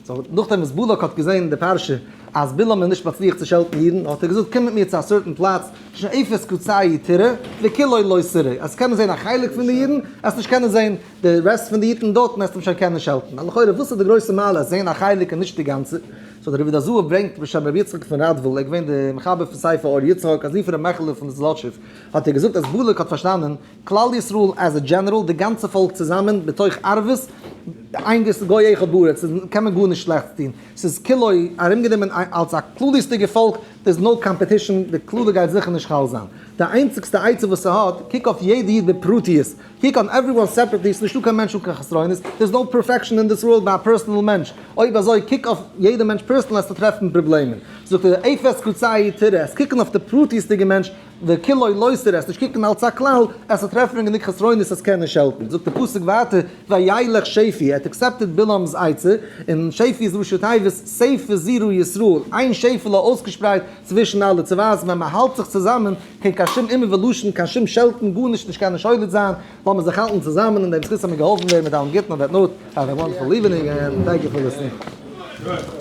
So נאכדעם וואס בלק האט געזען אין די פרשה אז בלעם איז נישט מצליח צו שעלטן אידן, האט ער געזאגט קום מיט מיר צו א certain פלאץ, שאפס קצהו תראה, וכולו לא תראה, אז קענען זען א חלק פון די אידן, עסט נישט קענען זען די rest פון די אידן דארטן, עסט אים שוין קענען שעלטן. לכאורה וואס איז די גרויסע מעלה אז זען א חלק און נישט די גאנצע? So דער רבי דזהב ברענגט בשם רבי יצחק פון ראדוויל, ער איז געווען די מחבר פון ספר אור יצחק, א זון פון רבי מעכעלע פון זלאטשוב, האט ער געזאגט אז בלק האט פארשטאנען כלל ישראל as a general, די גאנצע פאלק צוזאמען, בתוך ערבות, איין גוס גוי אחד בארץ, קען מען גארנישט שלעכטס טון, ס'איז כולו ארומגענומען אלס א כלליות'דיגע פאלק, there is no competition, די קללה גייט זיכער נישט חל זיין. די איינציגסטע עצה וואס ס'האט, קוק אויף יעדע איד בפרטיות, קוק אן everyone separately, ס'נישטא קיין מענטש אן קיין חסרונות, there is no perfection in this world ביי א personal מענטש, אויב אזוי קוק אויף יעדע מענטש personal וועסטו טרעפן פראבלעמען. זאגט ער, אפס קצהו תראה, עס קוקן אויף די פרטיות'דיגע מענטש, וכולו לא תראה, עס נישט קוקן אלץ א כלל, עס וועט טרעפן גענוג חסרונות עס קען נישט שעלטן. זאגט די פסוק ווייטער, וילך שפי, ער האט accepted בלעם'ס עצה, און שפי איז ראשי תיבות, שפה זרה ישראל, איין שעפעלע אויסגעשפרייט צווישן אלע, צו ווייזן ווען מען האלט זיך צוזאמען, קען קיין שום אומה ולשון, קיין שום שעלטן, גארנישט נישט קענען שולט זיין, לאמיר זיך האלטן צוזאמען, אין דעם זכות זאל מען געהאלפן ווערן מיט אלעם גוטן, on that note, have a wonderful evening and thank you for listening.